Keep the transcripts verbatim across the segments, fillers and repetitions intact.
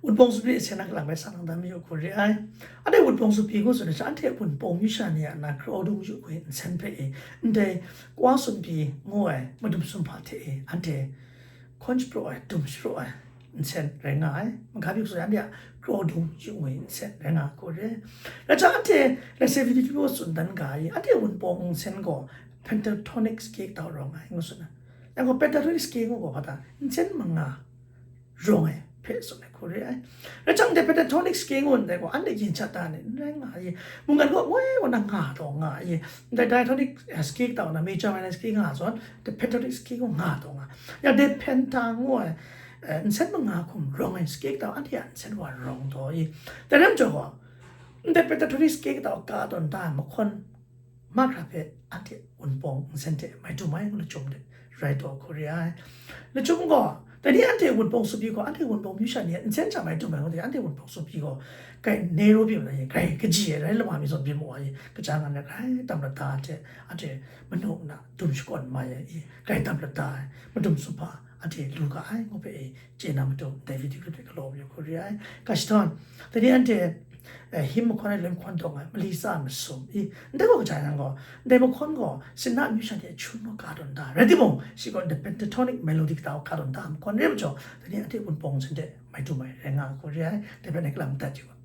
Wunpawng sumri nsen na kalang bai sa nang dan mayu hku re ai. Anhte wunpawng sumri ngu tsun ai sha, anhte wunpawng myu sha ni a na grau dung yu hku nsen hpe e, ndai kwa sumri ngu ai madum sumhpa hte e, anhte hkawn shapraw ai, dum shapraw ai nsen rai nga ai. Magam yu tsun ai, anhte a grau dung yu ngu ai nsen rai nga hku re. Rai jang anhte, let's say, video tsun dan ga ai, anhte wunpawng nsen gaw pentatonic scale rawng ai ngu tsun ai. Yang gaw pentatonic scale ngu gaw hpa ta, nsen manga rawng ai hpe tsun ai hku re ai. Rai jang, dai pentatonic scale ngu ndai gaw, anhte yin sha ta ni, n rai nga ai. Mungkan gaw, woi, wa na nga taw nga ai. Dai diatonic, eh, scale ta na, major minor scale nga zawn, dai pentatonic scale gaw nga taw nga. Ya dai penta ngu ai, eh, nsen manga hkum rawng ai scale ta, anhte a nsen wa rawng taw i. Dai ram jaw gaw, dai pentatonic scale ta ka tawn ta ai mahkawn, mahkra hpe anhte wunpawng nsen hte mai dum ai ngu lachyum de rai taw hku re ai. Lachyum gaw, dai ni anhte wunpawng sumri gaw, anhte wunpawng myu sha ni a nsen hta mai dum ai ngu de, anhte wunpawng sumri gaw, grai narrow byin ai, grai kaji ai, rai lama mi zawn byin mu ai, kaja nga na grai tam lata hte, anhte manu na dum shakawn mai ai, grai tam lata ai, madum sumhpa anhte lu ga ai ngu hpe e, chye na matu, dai video clip hte galaw mayu hku re ai. Ga shadawn, dai ni anhte, eh, hymn mahkawn ai, loi mahkawn dawng ai, mali tsa ai masum i, ndai gaw kaja yang gaw, ndai mahkawn gaw, Sinna myu sha ni a chun gaw ka tawn da, rai timung, shi gaw the pentatonic melody kata gaw ka tawn da mahkawn re majaw, dai ni anhte wunpawng nsen hte mai dum ai rai nga hku re ai, dai hpe ngai kalang dat yu ga.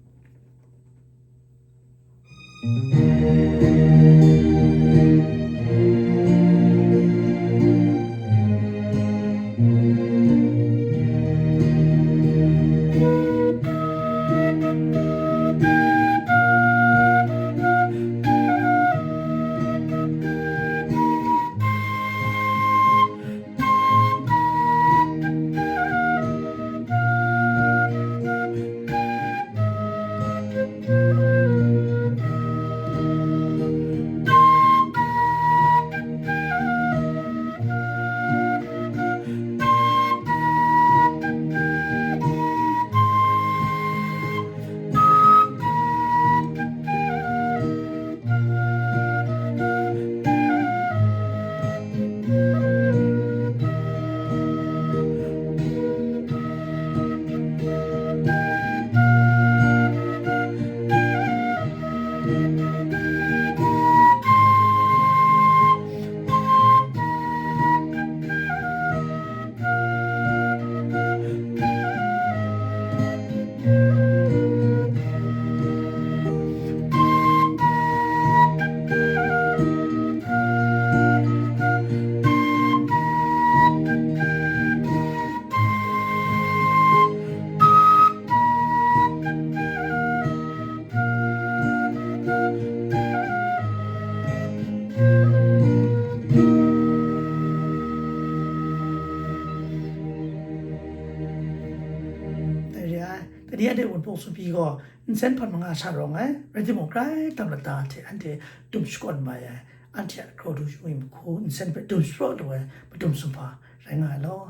Dai re ai, dai ni anhte wunpawng sumri gaw nsen hpan manga sha rawng ai, rai timung, grai tam lata hte anhte dum shakawn mai ai, anhte a grau dung yu ai mahku, nsen hpe dum shapraw lu ai madum sumhpa rai nga ai law.